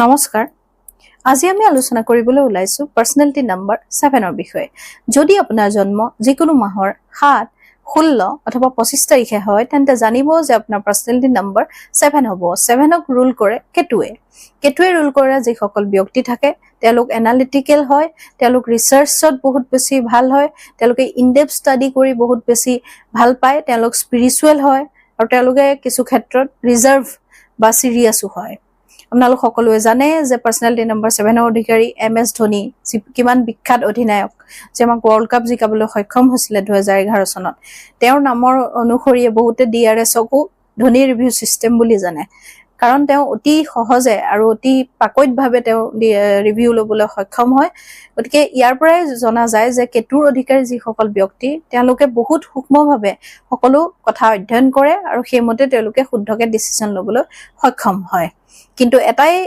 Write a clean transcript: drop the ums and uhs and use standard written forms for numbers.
নমস্কাৰ। আজি আমি আলোচনা কৰিবলৈ ওলাইছো পাৰ্চনেলিটি নাম্বাৰ 7ৰ বিষয়ে। যদি আপোনাৰ জন্ম যিকোনো মাহৰ 7, 16 অথবা 25 তাৰিখে হয়, তেন্তে জানিব যে আপোনাৰ পাৰ্চনেলিটি নাম্বাৰ 7 হ'ব। 7ক ৰুল কৰে কেতুৱে। কেতুৱে ৰুল কৰা যিসকল ব্যক্তি থাকে, তেওঁলোক এনালিটিকেল হয়, তেওঁলোক ৰিচাৰ্চত বহুত বেছি ভাল হয়, তেওঁলোকে ইনডেপ্থ ষ্টাডি কৰি বহুত বেছি ভাল পায়, তেওঁলোক স্পিৰিচুৱেল হয় আৰু তেওঁলোকে কিছু ক্ষেত্ৰত ৰিজাৰ্ভ বা চিৰিয়াছো হয়। আপোনালোক সকলোৱে জানে যে পাৰ্চনেলিটি নম্বৰ 7ৰ অধিকাৰী এম এছ ধোনী, যি কিমান বিখ্যাত অধিনায়ক, যে আমাক ৱৰ্ল্ড কাপ জিকাবলৈ সক্ষম হৈছিলে 2011 চনত। তেওঁৰ নামৰ অনুসৰিয়ে বহুতে ডিআৰএছকো ধোনী ৰিভিউ ছিষ্টেম বুলি জানে, কাৰণ তেওঁ অতি সহজে আৰু অতি পাকৈতভাৱে তেওঁ ৰিভিউ ল'বলৈ সক্ষম হয়। গতিকে ইয়াৰ পৰাই জনা যায় যে কেতুৰ অধিকাৰী যিসকল ব্যক্তি, তেওঁলোকে বহুত সূক্ষ্মভাৱে সকলো কথা অধ্যয়ন কৰে আৰু সেইমতে তেওঁলোকে শুদ্ধকে ডিচিশ্যন ল'বলৈ সক্ষম হয়। কিন্তু এটাই